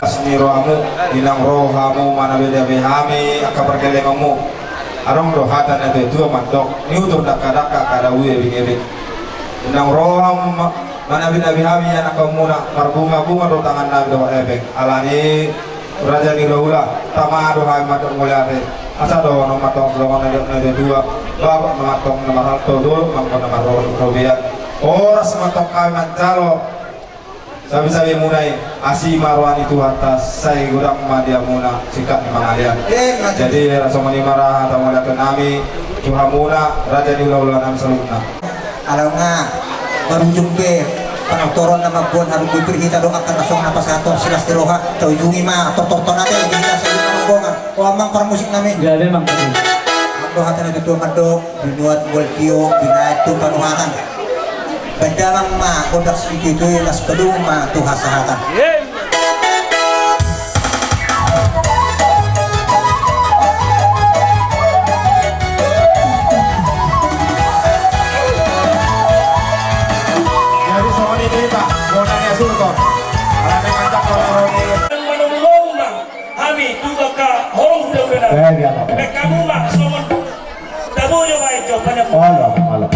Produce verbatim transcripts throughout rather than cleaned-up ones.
Las ni rohamu, di na ro hamu manabenabe hami angka pargellengonmu. Adong do hata ni natuatua mandok, ni utur dangkadangka angka dao ebengebeng. Di na ro hamu ma-, manabenabe hami anakhonmuna, marbungabunga do tangannami dohot hepeng. Alani raja ni hulahula, tama do hami mandok mauliate. Asa dohonon ma antong songon na nidok ni natuatua, bagot ma antong na marhalto, dolok ma antong na marrobean. Horas ma antong hami manjalo sabisabimuna i, asi ma roha ni Tuhanta, sai godang ma di hamuna singkat ni pangalean. Jadi, asa songon i ma ra hata mauliatenami tu hamuna, raja ni hulahulanami saluhutna. Ala nunga marujung be panortoron na mamboan haru, boi pir hita do angka na songon na pasahathon silas ni roha, taujungi ma tortorton ate di hita saluhutna. O amang parmusiknami. Jadi, amang. Amang do hata ni natuatua mandok. Binuat mual tio, binahen tu panuhatan. Baen damang ma gondang sititi, las padomu ma tu hasahatan. Jadi songon i do hita, gondang ni hasurton. Ala ni mantap gondang roti. Manomu-nomu ma. Hami tu angka holong tu daulana. Eh, dia apa? Baen hamu ma songon tabo jo baen jo panyapu. Alah, alah.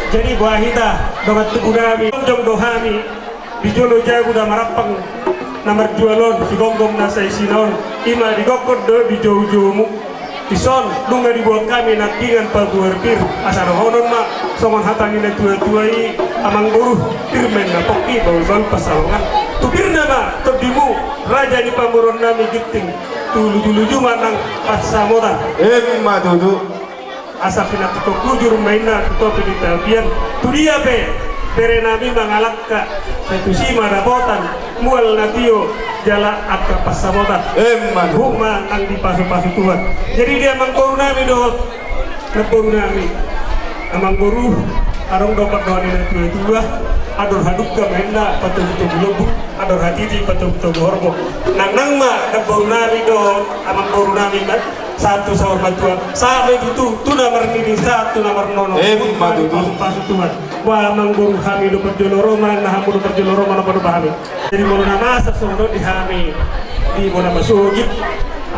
Jadi boha hita dongan tubu nami, jongjong do hami di jolo jabu na marampang na marjual on, sigomgom na saisina on, i ma digokhon do di joujoumu. Dison nunga diboan hami nangkingan paboa pir, asa dohonon ma songon hata ni natuatua i, amangboru, pir ma inna pongki, bahulbahul pansalongan. Tu pirna ma tondimu, raja ni pamoruon nami Ginting, tu lujuluju ma nang pansamotan. Emma tutu. Asa pinantikhon hujur ma inna tu topi ni tapian. Tu dia pe Bere nami mangalangka, sai tusi ma dapotan, mual na tio jala angka pansamotan. Emma tutu. Homa nang dipasupasu Tuhan. Jadi di amangboru nami dohot namboru nami, amangboru, adong do pandohan ni natuatua: Andor hadungka ma inna patogutogu lombu, andor hatiti patogutogu horbo. Nangnang ma namboru nami dohot amangboru nami, sahat tu saur matua, sahat ma i tutu tu na marnini, sahat tu na marnono. Emma tutu. Dipasupasu Tuhan. Boha amangboru, hami do parjolo ro ma, na hamu do parjolo ro ma, na pado hami. Jadi molo na masa songon on di hami di bona masogit,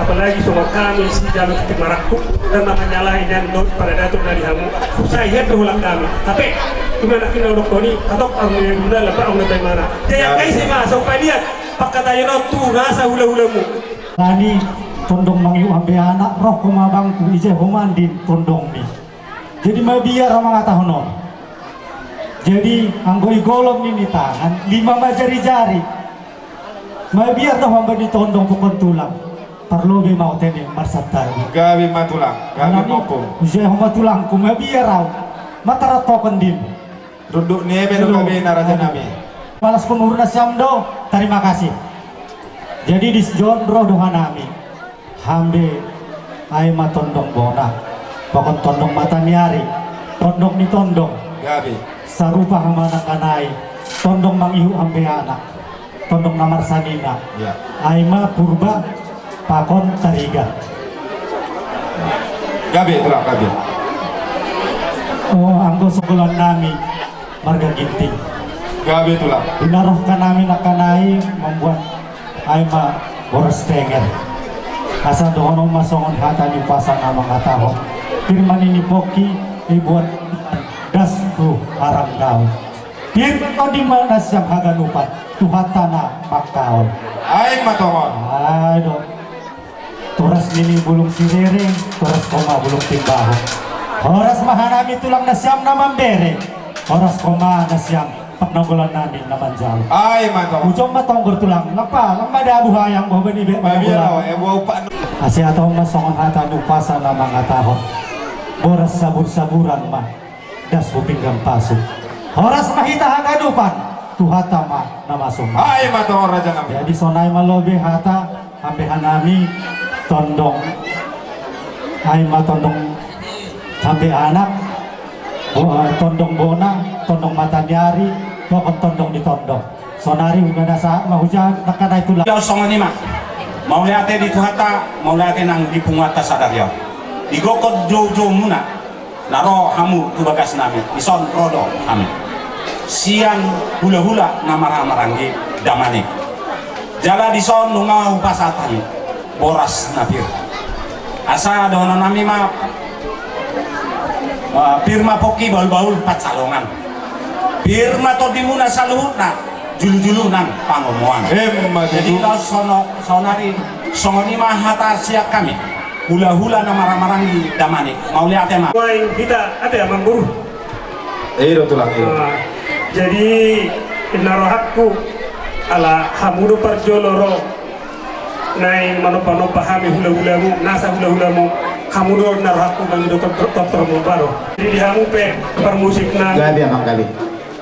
apalagi songon hami sijalo titik marangkup, dan na manyalahi nian dohot paradaton na di hamu. Sai hian do holan hami. Hape, ima na hinaholonghon i, hatop ahu na i guna, lapa ahu na paimana. Jadi angka ise ma sai paliat pangkataion on tu nasa hulahulamu. Alani tondong mangihut hambe anak, roh ho ma bangku, ijai ho ma andim tondongmi. Jadi mabiar ahu mangatahon on. Jadi anggo i golom ni tangan, lima ma jarijari. Mabiar do hambe ni tondong, pokon tulang. Parlobei ma hutene marsantabi. Gabe ma tulang, gabe ma ompung. Ijai ho ma tulangku, mabiar ahu. Mataratokon dim. Runduk ni eme do gabe na, raja nami. Balas umur nasiam do, tarima kasih. Jadi di sijon ro do hanami. Hambe, ai ma tondong bona, pokon tondong mata ni ari, tondong ni tondong. Gabe. Sarupa hamu nangkaning i, tondong mangihut hambe anak, tondong na marsanina. Ya. Ai ma Purba pakon Tariga. Gabe, tulang, gabe. O, anggo songon nami marga Ginting. Gabe, tulang. Di na rohkan nami nangkaning i mambuat ai ma boras tenger. Asa dohonon ma songon hata ni umpasa na manghatahon: Pir ma nini pongki, ibuat das tu haranggaon. Pir ma tondi ma nasiam haganupan, Tuhanta na mangkaol. Ai ma tongon. Ai do. Toras nini bulung sirere, toras ho ma bulung timbaho. Horas ma hanami tulang nasiam na mambere. Horas ho ma nasiam parnaunggolan nami na manjalo. Ai ma tongon. Ujon ma tonggor tulang, lam pa, lam ma dabu hayang, boha bani be. Mabiar, eh, boha upa. Asa hatahon ma songon hata ni umpasa na manghatahon: Boras sabur-saburan ma das hu pinggan pasu. Horas ma hita haganupan, Tuhanta ma na masumasu. Ai ma tongon, raja nami. Jadi sonai ma lobi hata hambe hanami, tondong. Ai ma tondong hambe anak, bo-, tondong bona, tondong mata ni ari, pokon tondong ni tondong. Sonari unana sahat ma hujaha nangkaning i tulang. Ia songon i ma. Mauliate di Tuhanta, mauliate nang di punguanta sadari on. Di gokhon joujoumuna na ro hamu tu bagas nami, dison ro do hami. Sian hulahula na marhahamaranggi damang i. Jala dison nunga hupasahat hami boras na pir. Asa dohonon nami ma, eh, pir ma pongki bahulbahul pansalongan. Pir ma tondimuna saluhutna, julujulu nang pangomoan. Emma tutu. Jadi laos sono, sonari, songon i ma hata sian hami. Hulahula na marhahamaranggi damang i. Mauliate ma. Nuaeng hita ate, amangboru. I do tulang, i do. Ah, jadi inna rohangku, ala hamu do parjolo ro naeng manombanomba hami hulahulamu, nasa hulahulamu, hamu do inna rohangku mangido tor-, tor-, tortor mumbaro. Jadi di hamu pe parmusikna. Gabe, amang, gabe.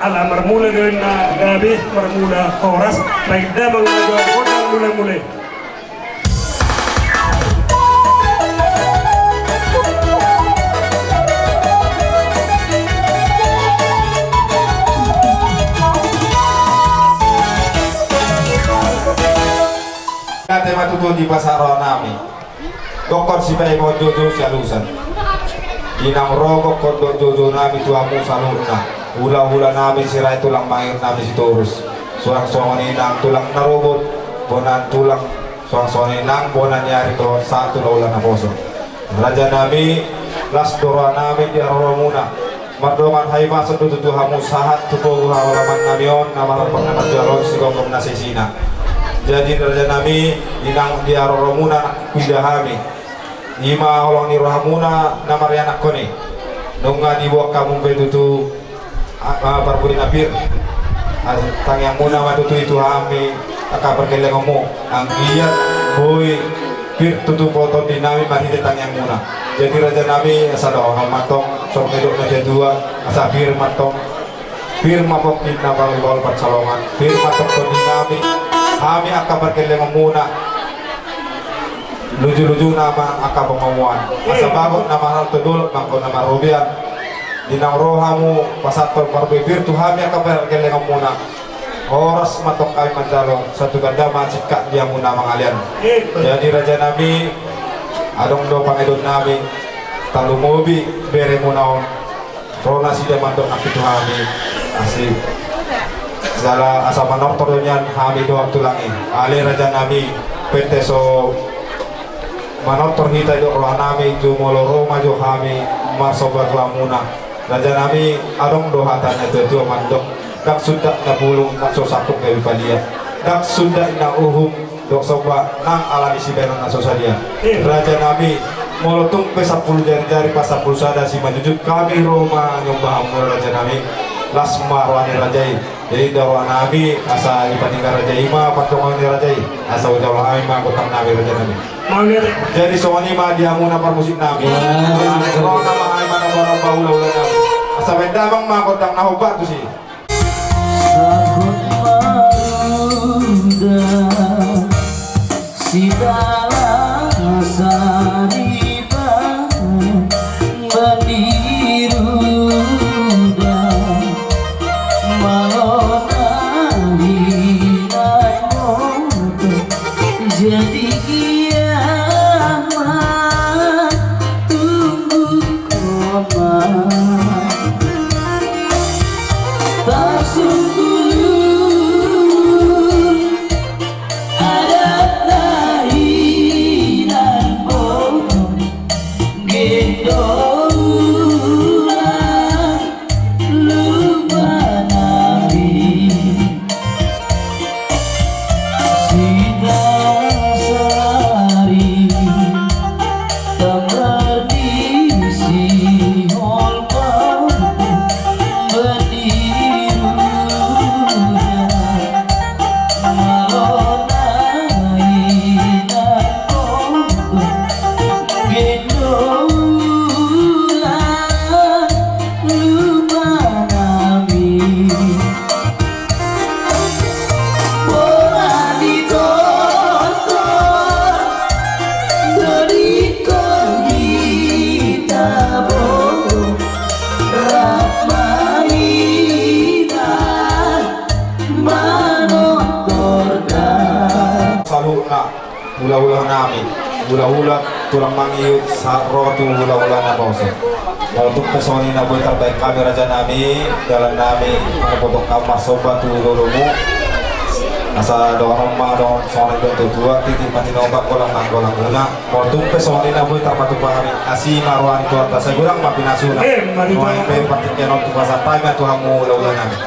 Ala marmula do inna gabe, marmula horas, baen damang na gondang mulamula i. Ate ma tutu di pasahat roha nami. Gokhon sipaimahon joujou sialusan. Inang ro gokhon dohot joujou nami tu hamu saluhutna. Hulahula nami Sirait, tulang mangihut nami Sitorus. Suang songon i nang tulang na robot, bona ni tulang, suang songon i nang bona ni ari dohot sahat tu hulahula naposo. Raja nami, las do roha nami di haroromuna. Mardongan hahipason do tutu hamu sahat tu pogu haholongan nami on na marompak na marjual on, sigomgom na sisina. Jadi raja nami, inang di haroromuna na huida hami. Ima holong ni rohamuna na marianakhon i. Nunga diboan hamu pe tutu, a, a, parbue na pir. A, tangiangmuna ma tutu i tu hami angka pargellengonmu. Anggiat boi pir tutu poton di nami marhite tangiangmuna. Jadi raja nami, asa dohonon ma tong, songon nidok na tua-tua, asa pir ma tong. Pir ma pongki na bahulbahul pansalongan, pir ma tongtong ni hami, hami angka pargellengonmuna, lujulujuna ma angka pangomoan. Asa bagot na marhalto, dolok ma angka na marrobean. Di naung ro hamu pasahathon parbue pir tu hami angka pargellengonmuna, horas ma tong hami manjalo, sai tu ganda ma singkat di hamuna mangalean. Jadi rajanami, adong do pangidoannami, tarlumobi beremuna on. Ro nasida mandok nangkin tu hami, asi. Jala asa manortor do nian hami dohot tulang i. Ale rajanami, pette so manortor hita didok rohanami, jumolo ro ma jo hami marsomba tu hamuna. Rajanami, adong do hata ni natuatua mandok, ndang sundat na bulung, ndang so sangkut gabe palia, ndang sundat na uhum, dohot somba nang ala ni sibahenon na so sadia. Rajanami, molo tung pe sampulu jarijari pasampulu sada simanjujung, hami ro ma nyomba hamu rajanami. Las ma roha ni raja i. Jadi inda rohanami asa dipaningal raja i ma partonga ni raja i, asa hujalo hami ma gondangnami rajanami. Jadi songon i ma di hamuna parmusiknami. Ro ma hami manomba-nomba hula-hulanami, asa baen damang ma gondang na hombar tusi. Sahat marunda sitalang sariban, bani ruda malona di naimoto. Jadi kiamat tunggu koma. Tarsungkulu adat na hinan boto, gendongan lupa nari. Sita sari tambar di sihol pau badiru. Malona hinan boto, gendongan lupa nami. Bola ni tonton, dodikon hita boru, rap ma hita manortor da. Saluhutna. Hulahula nami, hulahula tulang mangihut sahat ro tu hulahula na poso. Molo tung pe songon i na boi tarbaen hami rajanami, dalannami, manghapothon hami marsomba tu lolomu. Asa dohonon ma dohot songon i do tuatua, titi ma tinopa, golang ma golang muna. Molo tung pe songon i na boi tarpatupa hami, asi ma roha ni Tuhanta, sai godang ma pinasuna. Nuaeng pe partingkian on tu pasahat hami ma tu hamu hulahula nami.